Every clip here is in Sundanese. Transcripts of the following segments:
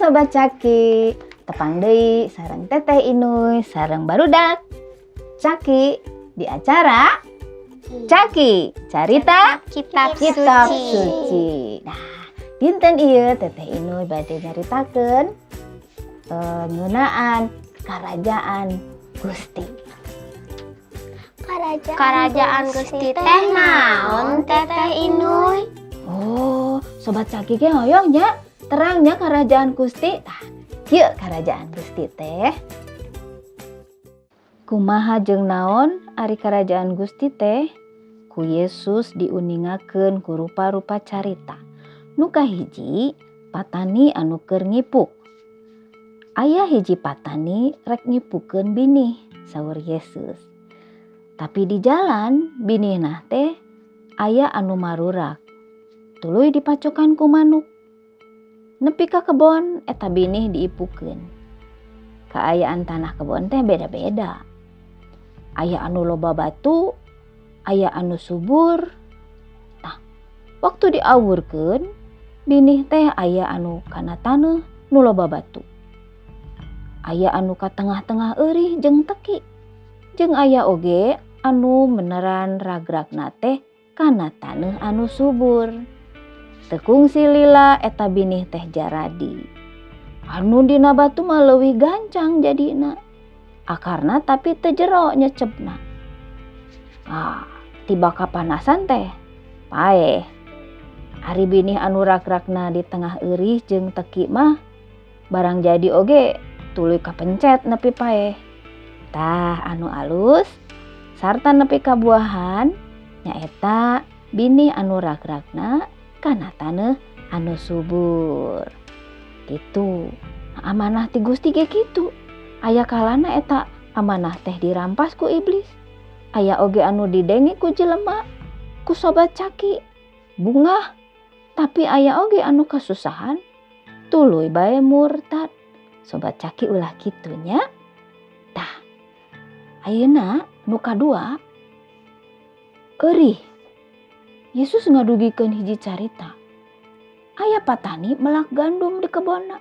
Sobat Caki, tepang deui sareng Teteh Inuy sareng barudak Caki di acara Caki Carita Kitab, Kitab Suci. Suci. Nah, dinten ieu Teteh Inuy bade nyaritakeun ngeunaan Kerajaan Gusti. Kerajaan, Kerajaan Gusti teh naon, Teteh Inuy? Oh, Sobat Caki ge hoyong nya terang nya Kerajaan Gusti. Tah, kieu Kerajaan Gusti teh. Kumaha jeung naon ari Kerajaan Gusti teh? Ku Yesus diuningakeun ku rupa-rupa carita. Nu kahiji, patani anu keur ngipuk. Aya hiji patani rek ngipukeun binih, saur Yesus. Tapi di jalan binihna teh aya anu marurak. Tuluy dipacokan ku manuk. Nepi ka kebon eta binih diipukeun. Kaayaan tanah kebon teh beda-beda. Aya anu loba batu, aya anu subur. Nah, waktu diawurkeun, binih teh aya anu kana taneuh nu loba batu. Aya anu ka tengah-tengah eurih jeung teki. Jeung aya oge anu meneran ragragna teh kana taneuh anu subur. Teu kungsi lila eta binih teh jaradi. Anu dina batu mah leuwih gancang jadina. Akarna tapi teu jero nyecepna. Ah, tiba kapanasan teh paeh. Ari binih anu ragragna di tengah eurih jeung teki mah barang jadi oge tuluy kapencet nepi paeh. Tah, anu alus sarta nepi kabuahan nyaeta binih anu ragragna kana taneuh anu subur. Gitu. Amanah ti Gusti ge kitu. Aya kalana eta amanah teh dirampas ku iblis. Aya oge anu didenge ku jelema, ku Sobat Caki. Bungah, tapi aya oge anu kasusahan tuluy bae murtad. Sobat Caki ulah kitu nya. Tah, ayeuna nu kadua, eurih. Yesus ngadugikeun hiji carita. Aya patani melak gandum di kebonna.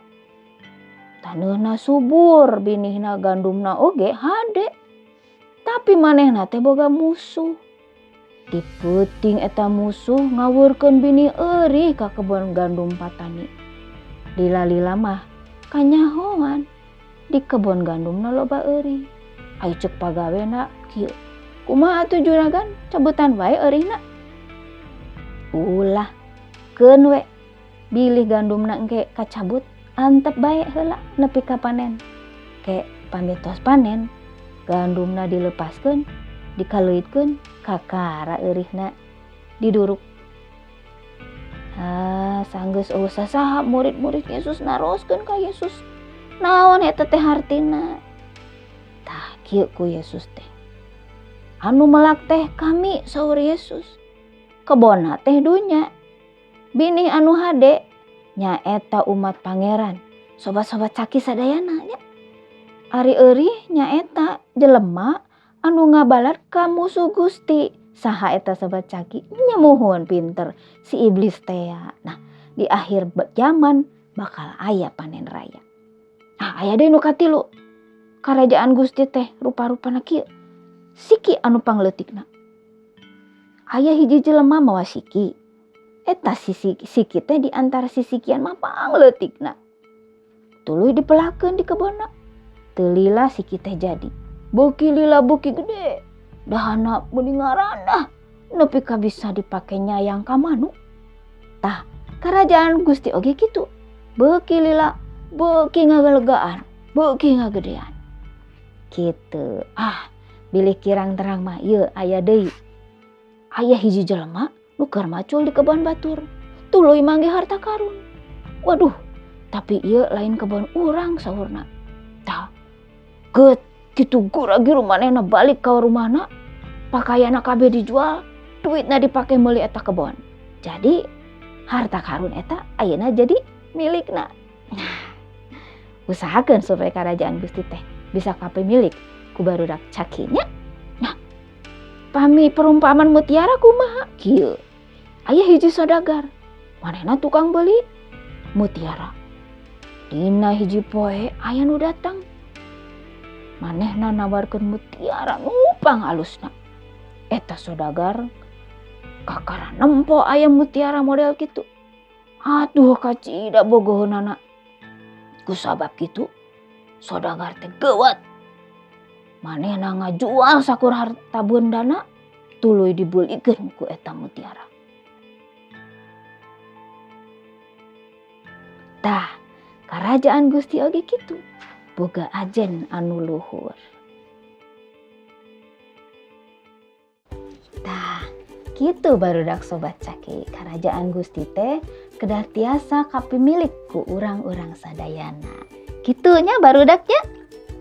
Taneuhna subur, binihna gandumna oge hade. Tapi manehna teh boga musuh. Di peuting eta musuh ngawurkeun binih eurih ka kebon gandum patani. Lila-lila mah kanyahoan di kebon gandumna loba eurih. Ayo cek pagawena kieu. "Kumaha atuh, Juragan, cabutan wae eurihna?" "Ulah, keun we. Bilih gandumna engke kacabut, antep bae heula nepi ka panen. Ke pami tos panen, gandumna dilepaskeun, dikaleuitkeun, kakara eurihna diduruk." Ah, sanggeus euweuh sasaha murid-murid Yesus naroskeun ka Yesus. Naon eta teh hartina? Tah, kieu ku Yesus teh. "Anu melak teh kami," saur Yesus. "Kebonna teh dunya. Binih anu hade nyaeta umat Pangeran." Sobat-sobat Caki sadayana nya. Ari eurih nyaeta jelema anu ngabalad ka musuh Gusti. Saha eta, Sobat Caki? Nya muhun, pinter, si iblis tea. Nah, di akhir zaman bakal aya panen raya. Nah, aya deui nu katilu. Karajaan Gusti teh rupa-rupana kieu. Siki anu pangleutikna. Aya hiji jelema mawa siki. Eta sisi siki teh di antara sisikian mah pangleutikna. Tuluy dipelakeun di kebonna. Teu lila siki teh jadi. Beuki lila beuki gede. Dahana meuni ngarandah nepi ka bisa dipake nyayang ka manuk. Tah, Kerajaan Gusti oge kitu. Beuki lila beuki ngagelegaan, beuki ngagedean. Kitu. Ah, bilih kirang terang mah ieu aya deui. Aya hiji jelema nu keur macul di kebon batur. Tuluy manggih harta karun. "Waduh, tapi ieu lain kebon urang," saurna. Tah, geut kitu gura-giru manehna balik ka rumahna, pakaianna kabeh dijual, duitna dipake meuli eta kebon. Jadi harta karun eta ayeuna jadi milikna. Nah, usahakeun supaya Kerajaan Gusti teh bisa kapemilik ku barudak Caki nya. Nah, pami perumpamaan mutiara kumaha? Kieu. Aya hiji saudagar, manehna tukang beli mutiara. Dina hiji poe aya nu datang. Manehna nawarkeun mutiara nu pangalusna. Eta sodagar kakara nempo aya mutiara model kitu. Aduh, kacida bogoheunana. Kusabab kitu sodagar teh geuwat. Manehna ngajual sakur harta bendana, tuluy dibelikeun ku eta mutiara. Tah, karajaan Gusti oge kitu, boga ajen anu luhur. Tah, kitu barudak Sobat Caki, karajaan Gusti teh kedah tiasa kapimilik ku urang-urang sadayana. Kitunya barudaknya?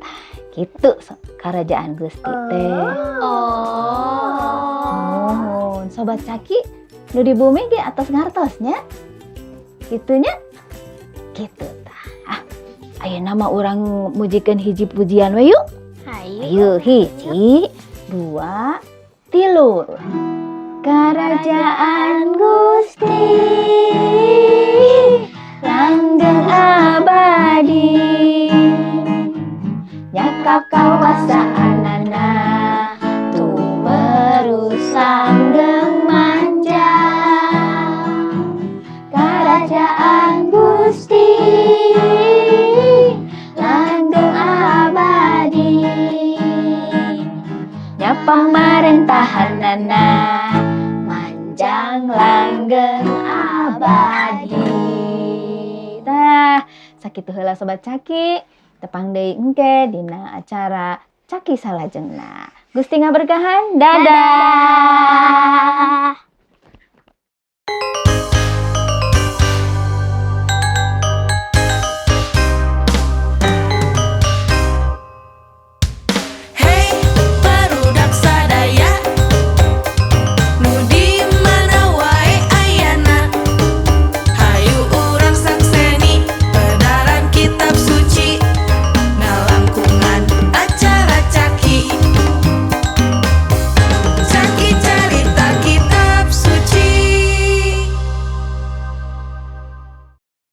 Tah, kitu karajaan Gusti teh. Oh. Nuhun, Sobat Caki, nu di bumi ge atos ngartos nya. Kitunya? Kitu tah. Ah, ayeuna mah urang mujikeun hiji pujian we yuk. Hayu. Ayo, hiji, dua, tilu. Karajaan Gusti langgeng abadi, nyakap kawasaanana tumerus langgeng manjang. Karajaan Gusti langgeng abadi, nya pamarentahanana manjang langgeng abadi. Tah, sakitu heula Sobat Caki. Tepang deui engke dina acara Caki salajengna. Gusti ngaberkahan. Dadah. Dadah.